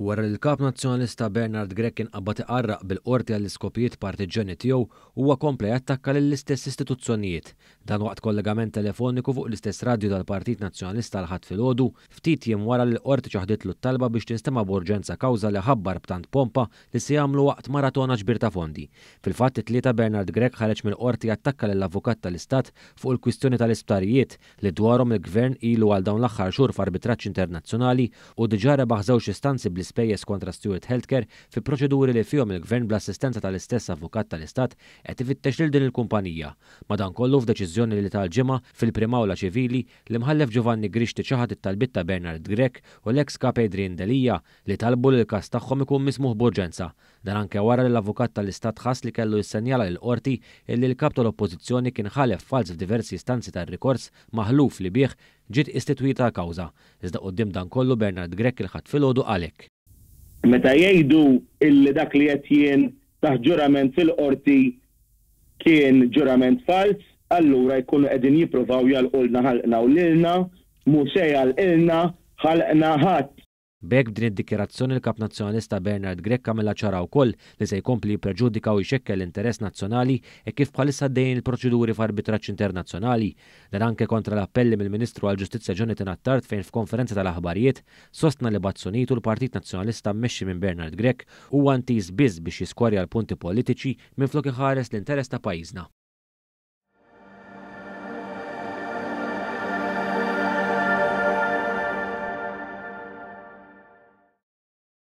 Wara li l-Kap Nazzjonalista Bernard Grech inqabad iqarraq bil-Qorti għall-iskopijiet partiġġjani tiegħu, huwa kompla jattakka lill-istess istituzzjonijiet. Dan waqt kollegament telefoniku fuq l-istess radju tal-Partit Nazzjonalista l-Ħadd filgħodu, ftit jiem wara li l-Qorti ċaħditlu t-talba biex tinstema' b'urġenza kawża li ħabbar b'tant pompa li se jagħmlu waqt maratona ġbir ta' fondi. Fil-fatt it-Tlieta Bernard Grech ħareġ mill-Qorti jattakka lill-Avukat tal-Istat fuq il-kwistjoni tal-isptarijiet li dwarhom il-Gvern ilu għal dawn l-aħħar xhur f'arbitraġġ internazzjonali u diġà rebaħ żewġ istanzi bl-ispejjeż kontra Steward Healthcare fi proċeduri li fihom il-Gvern bl-assistenza tal-istess Avukat tal-Istat qed ifittex lil din il-kumpanija. Madankollu f'deċiżjoni li ta l-Ġimgħa, fil-Prim Awla Ċivili, l-Imħallef Giovanni Grixti ċaħad it-talbiet ta' Bernard Grech u l-eks Kap Adrian Delia li talbu li l-każ tagħhom ikun mismugħ b'urġenza. Dan anke wara li l-Avukat tal-Istat ħass li kellu jissenjala lill-Qorti illi l-Kap tal-Oppożizzjoni kien ħalef falz f'diversi istanzi tar-rikors maħluf li bih ġiet istitwita l-kawża. Iżda quddiem dan kollu Bernard Grech il-Ħadd filgħodu qal hekk. Meta jgħidu illi dak li għedt jien taħt ġurament fil-Qorti kien ġurament falz, allura jkunu qegħdin jippruvaw jagħlqulna ħalqna u lilna mhu se jagħlqilna ħalqna ħadd. B'hekk b'din id-dikjarazzjoni l-Kap Nazzjonalista Bernard Grech għamilha ċara wkoll li se jkompli jippreġudika u jxekkel l-interess nazzjonali hekk kif bħalissa għaddejjin il-proċeduri f'arbitraġġ internazzjonali. Dan anke kontra l-appelli mill-Ministru għall-Ġustizzja Jonathan Attard fejn f'konferenza tal-aħbarijiet sostna li b'azzjonijitu l-Partit Nazzjonalista mmexxi minn Bernard Grech huwa intiż biss biex jiskorja l-punti politiċi minflok iħares l-interess ta' pajjiżna.